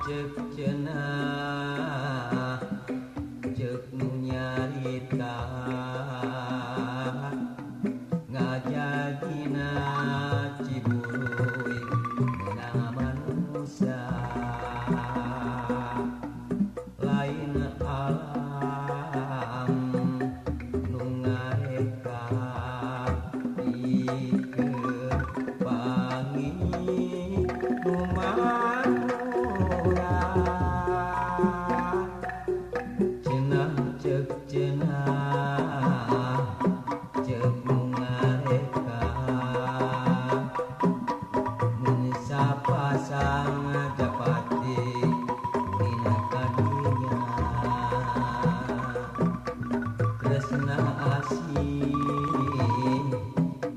Cek cenah cek nu nyarita ngajadina Ciburuy meunang manusia lain alam nu ngareka pikeun panginuman cenah cek cenah cek nu ngareka mun sapasang japati dina kadunya tresna asih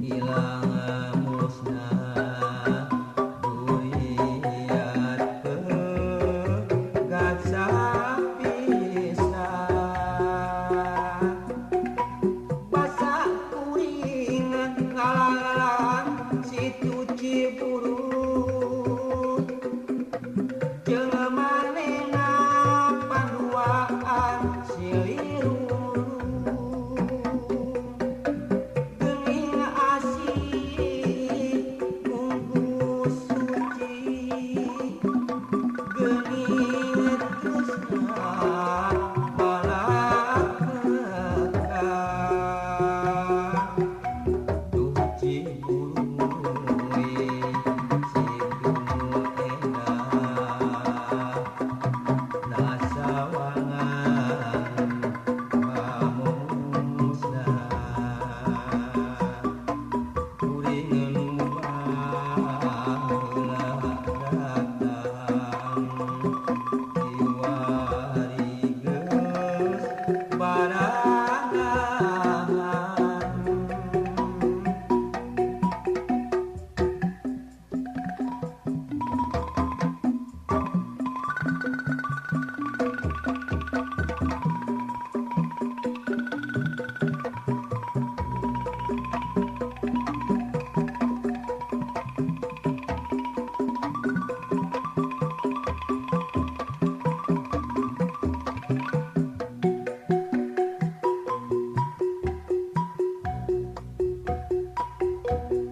ilang musnah duriat pegat sapisah basa kuring ngalang situ Ciburuy jeung manehna panduaan silirung geuning asih munggu suci geuning tresna balak mekah. Duh Ciburuy situ nu endah nasawangan pamusna kuring nu baheula datang kiwari geus barangan.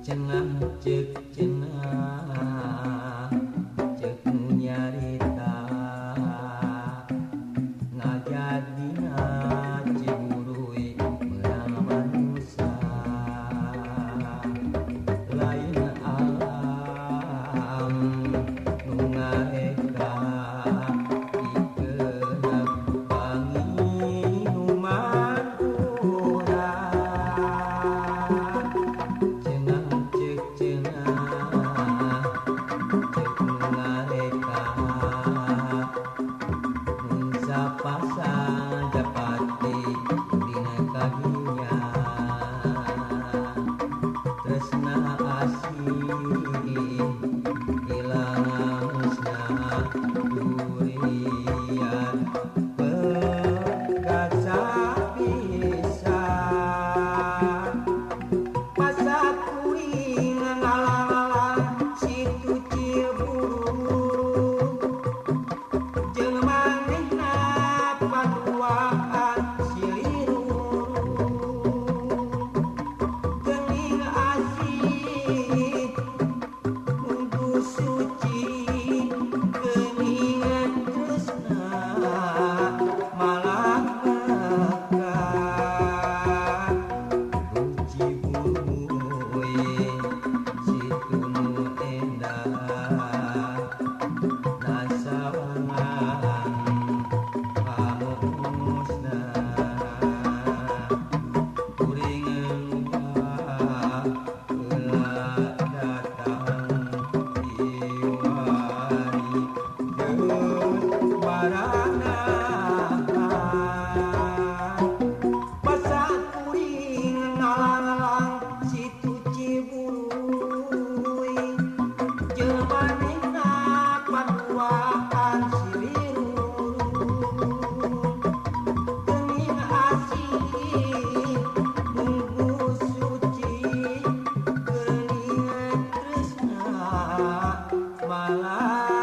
Cenah cek cenah cek nu nyarita ngajadina Ciburuy meunang manusia lain alam nu ngareka pikeun panginuman urang. Cenah cek cenah cek nu ngareka mun sapasang japati dina kadunya tresna asih ilang musnah durian pegat sapisah basa kuring ngalang situ Ciburuy jeung manehna paduaan silirung geuning asih munggu suci geuning tresna malah mekah. Duh Ciburuy situ nu endah nasawangan pamusna kuring nu baheula datang kiwari geus barangan basa kuring ngalang situ Ciburuy jeung manehna paduaan silirung geuning asih munggu suci geuning tresna malah.